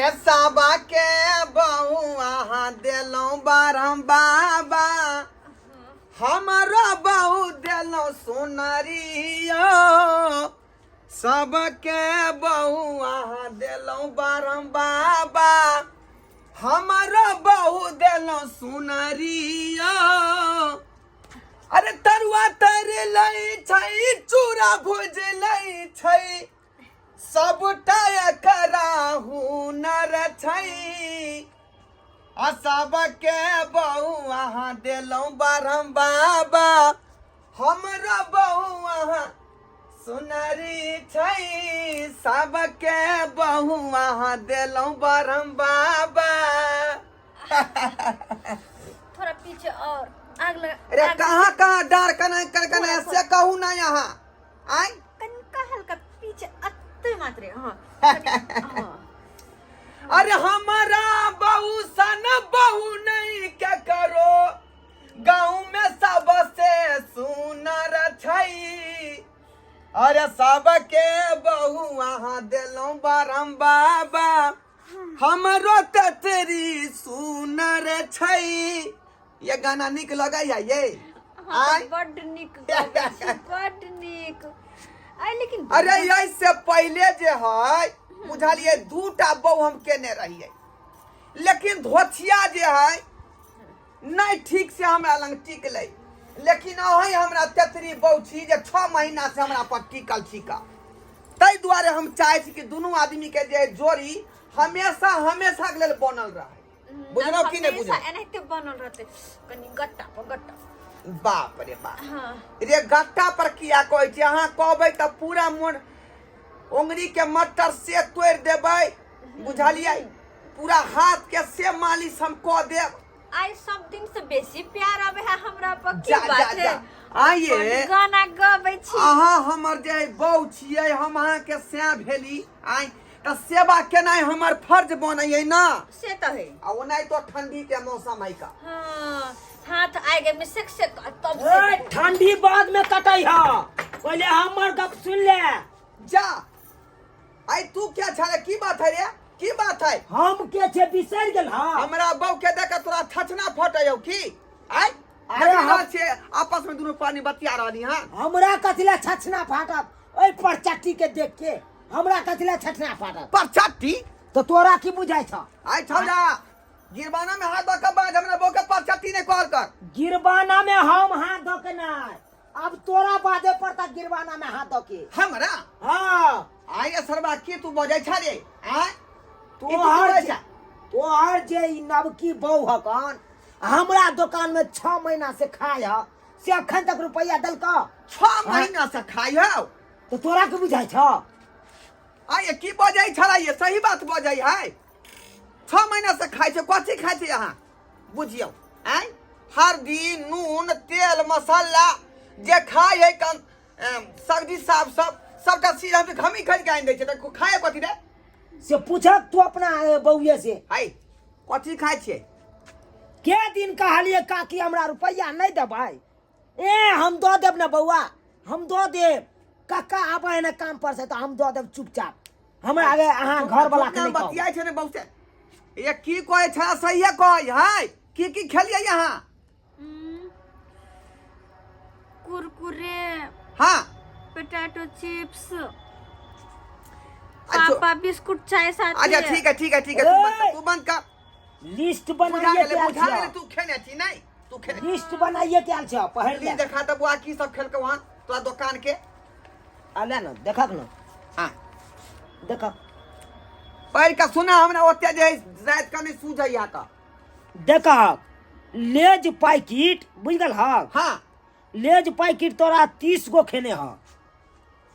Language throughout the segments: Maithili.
अरे साबा के बहु अहाँ देलहुँ बारम बाबा, हमरो बहु देलहुँ सुनरियो। सबके बहु अहाँ देलहुँ बारम बाबा, हमरो बहु देलहुँ सुनरियो। अरे तरुआ तर लै छै, चूड़ा भुज लै छै, सबटा एकरा हुनर छै। आ सबके बहु अहाँ देलहुँ बारम बाबा, हमरो बहु अहाँ सुनरी छै। सबके बहु अहाँ देलहुँ बारम बाबा। थोड़ा पीछे और आग लगा। अरे कहाँ कहाँ डार कना कर कना से कहू ना यहाँ आय। कनिका हल्का पीछे अत्ते मात्रे। हाँ हाँ। अरे हमारा बहु सन बहु नहीं के करो, गाँव में सबसे सुनर छै। अरे सबके बहु अहाँ देलहुँ बारम बाबा, हमरो तेतरी सुनर छै। ये गाना नीक लगैया ये? हाँ, तऽ बड्ड नीक गबै छी, बड्ड नीक आइ। लेकिन अरे ऐसे पहिले जे है बुझलिए, दूटा बहु हम केने रहिए, लेकिन धोथिया जे है नहीं ठीक से हमरा लग टिकलै। लेकिन अहीं हमरा तेतरी बहु छी जे 6 महीना से हमरा पर टिकल छी का, ताहि दुआरे हम चाहै छी कि दुनू आदमी के जे जोड़ी हमेशा हमेशा के लेल बनल रहे। बुझलहुँ कि नहि? हमेशा बुझलहुँ। एनाहिते बनल रहतै, कनि गट्टा पर गट्टा। बाप रे बाप। हाँ। रे गट्टा पर किया कहै छी? अहाँ कहबै तऽ पूरा मोन उंगरी के मटर से तोड़ि देबै, बुझलियै? पूरा हाथ के से मालिश हम कऽ देब। आइ सब दिन से बेसी प्यार आबै है हमरा पर, की जा जा बात जा है? आइए। बड्ड गाना गबै छी। अहाँ हमर जे बहू छियै, हम अहाँके सैं भेली आइ, तऽ सेवा केनाइ हमर फर्ज बनैयै ना। से तऽ है। आ ओनाहि तो ठंडी के मौसम है का। हाँ, हाथ आइ गए में सेक सेक तब से। ए, ठंडी बाद में कटै ह, पहिले हमर गप सुन ले। जा आई तू क्या छले? की बात है रे, की बात है? हम के छे बिसरि गेल? हा, हमरा बहू के देख के तोरा छछना फटै हौ की आइ? अरे अरे छे आपस में दुनू पानी बतिया रहली। हां, हमरा कथी ले छछना फाटत? ओहि पर चट्टी के देख के हमरा कथी ले छछना फाटत? पर चट्टी तो तोरा की बुझाइ छ? आइ छौड़ा, गिरबाना में हाथ दऽ के बाज, हमरा बहू के पर चट्टी नहीं कहल कर। गिरबाना में हम हाथ धो के नहीं, अब तोरा बाजे पड़ता गिरबाना में हाथ धो के। हमरा? हाँ। आइ सरबा, की तू बजै छ रे आइ? तोहर जे तोहर जे ई नवकी बहू हकन, हमरा दोकान में 6 महीना से खाय ह, से अखन तक रुपया देलक? 6 महीना से खाय हौ? तो तोरा के बुझाइ छ? आइ की बजै छला? ये सही बात बजै है? 6 महीना से खाइ छै, कथी खाइ छै अहाँ बुझियौ? आँय, हरदी नून तेल मसाला जे खाइ है, कम सब्जी साफ सब सबटा चीज हम हमही खरीद के आनि दै छियै, तऽ खाय कथी रे? से पूछक तू अपना बउए से। है, कथी खाइ छियै? के दिन कहलिए काकी हमरा रुपैआ नहीं देबै, ए हम दऽ देब ने बौआ, हम दऽ देब, कक्का आबै है ने काम पर से तऽ हम दऽ देब। चुपचाप हमरा आगे अहाँ घर वाला के नहीं कहू। बतियाइ छै ने बहुते। ये की कहै छै? सहिए कहै है? की की खेलियै अहाँ? कुरकुरे। हाँ। Potato chips. अच्छा। पापा बिस्कुट चाय साथ। अच्छा, ठीक है, ठीक है, ठीक है, तू बंद कर, तू बंद कर। लिस्ट बुझा बनाइए गेलै, के आयल बुझा गेलै। छियौ। तू खेने छी नहीं? तू खेने लिस्ट बनाइए के आयल छियौ, पढ़ि ले। लिस्ट देखा तऽ बुआ, की सब खेलकै वहाँ तोरा दोकान के? आ ले ने, देखक ने। हाँ। देखक। पढ़ि कऽ सुना हमरा, ओते जे राति कऽ नहि सूझैया तऽ। देखक, लेज पैकेट बुझि गेल हक? हाँ। लेज पैकेट तोरा 30 गो खेने ह।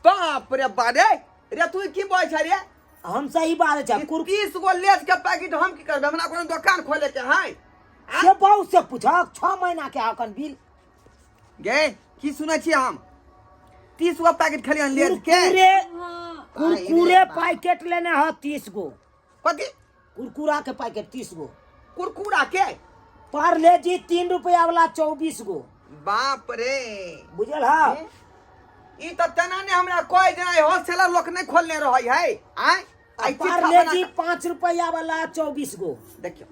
बाप रे बाप रे, रे तू की बजै छै रे? हम सही बात छै। 30 गो लेज के पैकेट हम की करबै? हमरा कोनो दोकान खोले के है? से बहुत से पूछक, 6 महीना के हकन बिल। गे, की सुनै छियै हम? 30 गो पैकेट खेलियन लेज के? कुरकुरे। हाँ। कुरकुरे पैकेट लेने ह 30 गो। कथी? कुरकुरा के पैकेट 30 गो। कुरकुरा के? पार्ले जी 3 रुपया वाला 24 गो। बाप रे। बुझल ह? ई तऽ तेना ने हमरा कहै जेना होलसेलर लोक नहि खोलने रहै है आँय। आई चिट्ठा बना पार्ले जी कऽ- 5 रुपया वाला 24 गो। देखियो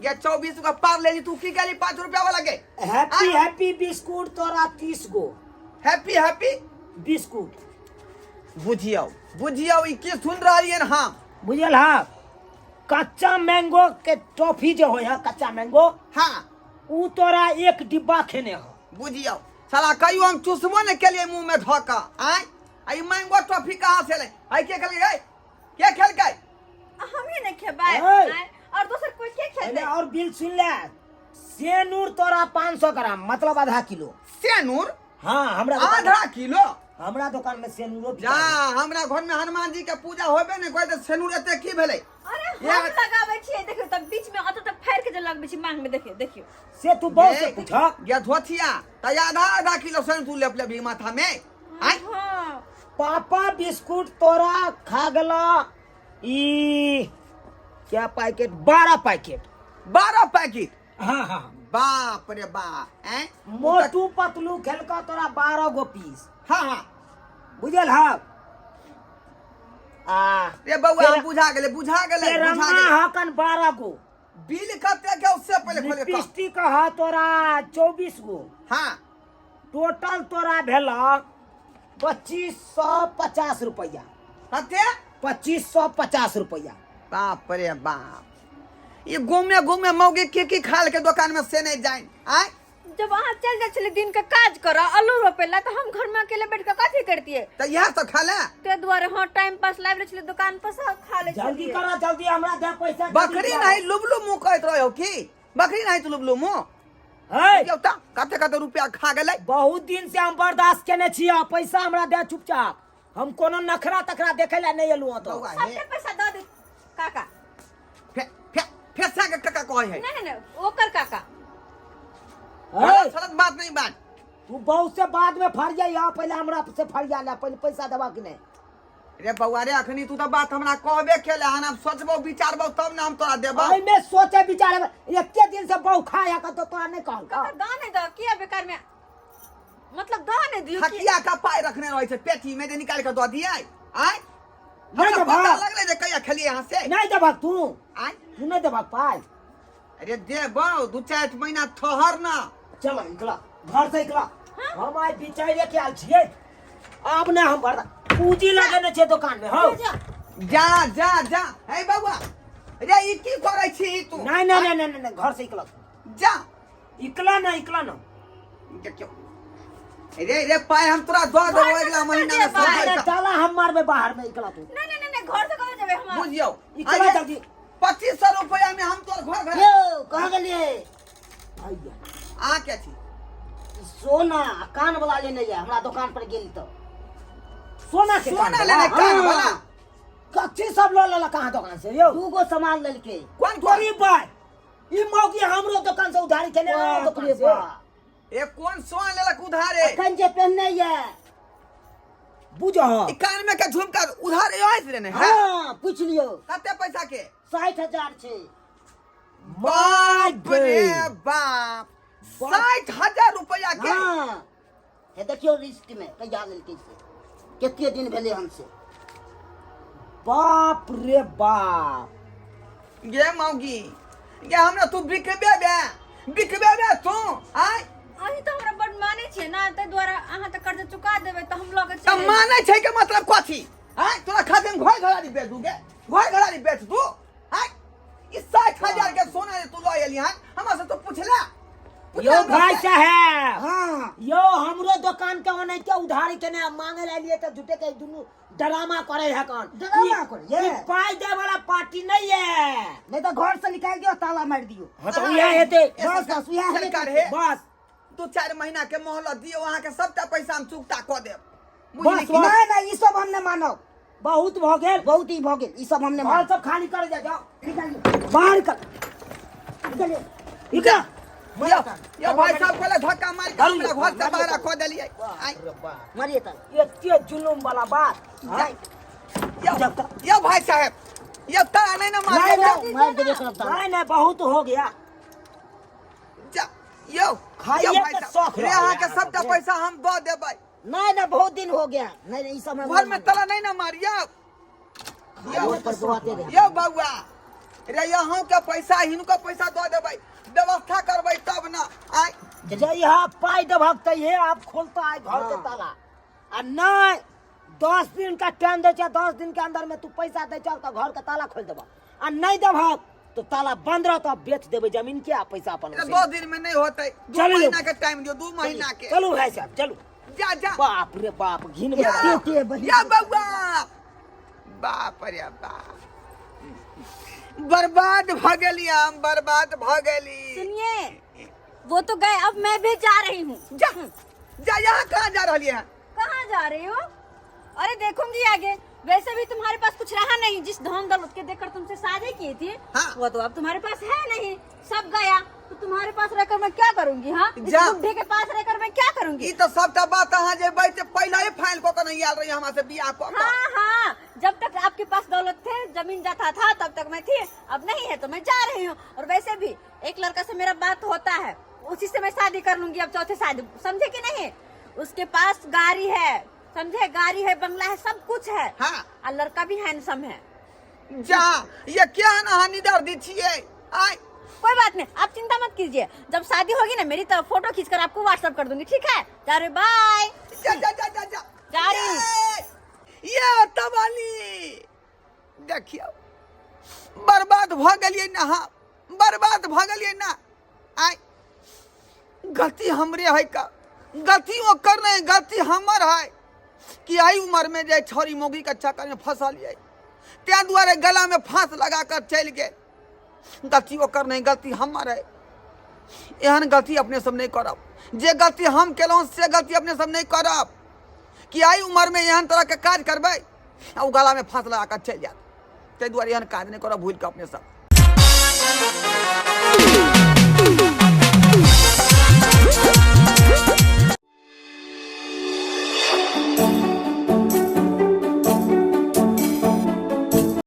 ये 24 गो पार्ले जी, तू की गेली 5 रुपया वाला के? हैप्पी हैप्पी बिस्कुट तोरा 30 गो। Happy happy biscuit. बुझियौ, बुझियौ, ई की सुन रहलियन हम? बुझल हा? कच्चा मैंगो के टॉफी जे होय है, कच्चा मैंगो, उ तोरा एक डिब्बा खेने हो। बुझियौ, साला कहियो हम चूसबो ने केलिए मुंह में धऽ कऽ। आँय, आ ई मैंगो टॉफी कहाँ से एलै? आइ के खेलकै? है के खेलकै? हमही ने खेबै। ऐ। आँय, और दोसर कोई के खेतै? एने और बिल सुन ले। सेनूर तोरा 500 ग्राम, मतलब आधा किलो। सेनूर? हाँ, हमरा दुकान। आधा किलो? हमरा दुकान में सेनूरो जा बिका है। हमरा घर में हनुमान जी के पूजा होबे ने कोई, तऽ सेनूर एते की भेलै? अरे, हम लगाबै छियै, देखियौ तब बीच में अत तक फाड़ि के जे लगबै छी मांग में, देखियौ, देखियौ। से तू बहुत से पूछ। गे धोथिया, तऽ आधा आधा किलो सेनूर तू लेप लेबही माथा में? आँय? हाँ। पापा बिस्कुट तोरा खा गेला ई क्या पैकेट? 12 पैकेट। 12 पैकेट? हाँ हाँ बाप रे बाप, ऐं? मोटू पतलू खेलका तोरा 12 गो पीस। हाँ हाँ बुझल हा? आ रे बौआ, हम बुझा गेलै, बुझा गेलै, बुझा तेरंगा गेलै। हकन 12 गो। बिल कते के, उससे पहले खोले कह। लिपस्टिक ह तोरा 24 गो। टोटल तोरा भेल 2550 रुपया। कते? 2550 रुपया। बाप रे बाप, ई घूमे घूमे मौगी की की खाल के दुकान में से नहीं जाए आय। जब अहाँ चल जाइ छलियै दिन के काज करऽ, आलू रोपे ला, तऽ हम घर में अकेले बैठ के कथी करतियै? तऽ इएह सब खा ले। ताहि दुआरे, हाँ, टाइम पास लाबि लै छलियै दुकान पर से, खा लै जल्दी छलियै। करा, जल्दी हमरा दे पैसा, जल्दी बकरी दे। नहीं लुबलु मुँह कहैत रहो की बकरी नहीं तू लुबलु मुँह। है देखियौ तऽ कते कते रुपया खा गेलै। बहुत दिन से हम बर्दाश्त केने छियै। पैसा हमरा दे चुपचाप। हम कोनो नखरा तखरा देखे ला नहीं एलहुँ तो। बौआ, हे सबके पैसा दऽ दे काका। फे फे फेसा के काका कहै है। नहीं नहीं नहीं, ओकर काका। है, गलत सलत बात नहीं बात। तू बहुत से बाद में फर जाइए, पहले हमरा से फरिया ले। पहले पैसा देबा कि नहीं? रे बौआ रे, अखनी तू तऽ बात हमरा कहबे केले हन। आब सोचबो विचारबो तब ने हम तोरा देबो। एहिमे सोचे विचारे? एके दिन से बहु खाया का तो तोरा नहीं कहल। काका, दऽ नहि दऽ, किया बेकार में, मतलब दऽ नहि दियौ कि- हकिया का पाइ रखने रहै छै पेटी में जे निकालि कऽ दऽ दियै? आँय? नहीं हमरा देबा। पता लगलै जे कहिया खेलियै अहाँ से। नहीं देबक तू? आँय? तू नहीं देबक पाइ? अरे देबौ, 2-4 महीना ठहर ना। चलो, निकला घर से, निकला। हम आइ बिचारे के आयल छियै। आब ने हम बर्दा पूंजी लगेने छियै दुकान में हौ। जा। जा जा जा। हे बौआ रे, ई की करै छी तू? नहीं नहीं नहीं नहीं नहीं, घर से निकला। जा। निकला ना, निकला ना। देखियौ रे रे, पाइ हम तोरा दऽ देबौ अगिला महीना में सब नहीं, पैसा। ताला हम मारबे बाहर में। निकला तू। नहीं नहीं नहीं नहीं, घर से कहाँ जेबै हम? बुझियौ। निकला जल्दी। 2500 रुपया में हम तोर घर घर यौ, कहाँ गेलियै? आइया। अहाँ के छी? सोना आ कान वाला लेने यऽ, हमरा दोकान पर गेली तऽ। सोना के सोना कान लेने वाला? कान वाला? कथी सब लऽ लेलक अहाँ दुकान से यौ? दूगो सामान लेलकै। कोन कोन? तोरी बाय, ई मौगी हमरो दुकान से उधारी केने, अहाँ बाप दुकान रे से। बाप। ए, कोन सोना लेलक उधारे? अखन जे पहिनने यऽ। बुझ। ई कान में के झुमका उधारे आइस लेने है? हाँ, पूछ लियौ। कते पैसा के? 60,000 छै। बाप रे बाप, 60,000 रुपया के? हाँ, हे देखियौ लिस्ट में कहिया लेलकै से, कते दिन भेलै हन से। बाप रे बाप। गे मौगी गे, हमरा तू बिकबे बे, बिकबे बे तू आय? अहीं तऽ हमरा बड मानै छियै ने, ताहि दुआरे अहाँ तऽ कर्जा चुका देबै तऽ हम लऽ के तऽ चलि एबै। मानै छै के मतलब कथी आय? तोरा खातिर हम घर घरारी बेच दू गे? घर घरारी बेच दू आय? ई 60,000 के सोना जे तू लऽ एली हन, हमरा से तू पुछला? यौ भाई साहेब। हाँ। यौ, हमरो दुकान के ओनाहिते उधारी केने मांगे ला एलियै तऽ झूठे के दुनू ड्रामा करे है कौन? ड्रामा करे ये? ई पाई दे वाला पार्टी नहीं है। नहीं तऽ घर से निकालि दियौ, ताला मारि दियौ। हाँ, तऽ उएह हेतै। बस बस, उएह हेतै। सरकार हे। बस। 2-4 महीना के मोहलत दियौ, अहाँके सबटा पैसा हम चुकता कऽ देब। बस, बुझली कि बस। नहीं नहीं, ई सब हम नहीं मानब। बहुत भऽ गेल। बहुत ही भऽ गेल, ई सब हम नहीं घर मानब। सब खाली कर जा, जाओ। निकालियौ। बाहर कर। निकालियौ। निकल। यौ यौ भाई साहब, कहले धक्का मारि के हमरा घर से बाहर कऽ देलियै आइ। मारिए ताला। एते जुलुम वाला बात हाँ? यौ यौ भाई साहब, यौ, ताला नहीं ना मारिए। नहीं, जाओ। मारि देबे करब ताला। नहीं नहीं, बहुत हो गया। जा यौ। खाइए यौ भाई के साहब, शौख रे रहै अहाँके अहाँ सबटा सबके। पैसा हम दऽ देबै। नहीं नहीं, बहुत दिन हो गया। नहीं नहीं, ई सब हम घर में ताला नहीं ना मारियौ। रोड पर बौआते रहे। यौ बौआ रे, अहूँ के पैसा हिनको पैसा दऽ देबै, व्यवस्था करबै तब ने आय। जइहा पाइ देबहक तहिये आब खोलता है घर के ताला, आ नहीं 10 दिन का टाइम दै छै, 10 दिन के अंदर में तू पैसा दै चल तऽ घर के ताला खोलि देबह, आ नहीं देबहक तो ताला बंद रहत, बेच देबै जमीन के आ पैसा अपन 2 दिन में नहीं होतै, 2 चलू। महीना के टाइम दियौ, 2 महीना के। चलू भाई साहब चलू। जा जा। बाप रे बाप, घिन या, गेल। के बहिन। या बौआ, बाप रे बाप, बर्बाद भ गेली हम, बर्बाद भ गेली। सुनिए, वो तो गए, अब मैं भी जा रही हूँ। जा जा, यहाँ कहाँ जा रही है? कहाँ जा रही हो? अरे देखूंगी आगे, वैसे भी तुम्हारे पास कुछ रहा नहीं, जिस धन दौलत के देखकर तुमसे शादी की थी हाँ। वो तो अब तुम्हारे पास है नहीं, सब गया, तो तुम्हारे पास रहकर मैं क्या करूंगी? हाँ, इस जा। बुढ़े के पास रहकर मैं क्या करूंगी? ई तो सबटा बात अहाँ जेबै ते पहिले ही फाइल कऽ के नहीं आयल रही हमरा से बियाह कऽ के। हाँ हाँ, जब तक आपके पास दौलत थे, जमीन जाता था, तब तक मैं थी, अब नहीं है तो मैं जा रही हूँ। और वैसे भी एक लड़का से मेरा बात होता है, उसी से मैं शादी कर लूंगी अब चौथे शादी, समझे कि नहीं? उसके पास गाड़ी है, समझे, गाड़ी है, बंगला है, सब कुछ है। हाँ। और लड़का भी हैंडसम है। जा, ये क्या अहाँ निदर्दी छियै आय? कोई बात नहीं, आप चिंता मत कीजिए, जब शादी होगी ना मेरी तो फोटो खींचकर आपको व्हाट्सएप कर दूंगी, ठीक है? जा रही, बाय। जा जा जा जा जा। जा रही हूँ। ये तबाली देखियौ, बर्बाद भऽ गेलियै ना हम, बर्बाद भऽ गेलियै ना आय। गलती हमरे है का, गलती ओकर नहीं, गलती हमर है कि एहि उम्र में जे छौरी मौगी के चक्कर में फंसल तें दुआरे गला में फांस लगा कर चलि गेल। गलती ओकर नहीं, गलती हमर है। एहन गलती अपने सब नहीं करब, जे गलती हम केलहुँ से गलती अपने सब नहीं करब कि एहि उम्र में एहन तरह के काज करबै आ ओ गला में फांस लगा कर चलि जायत। ताहि दुआरे एहन काज नहीं करब भूलि कऽ अपने सब।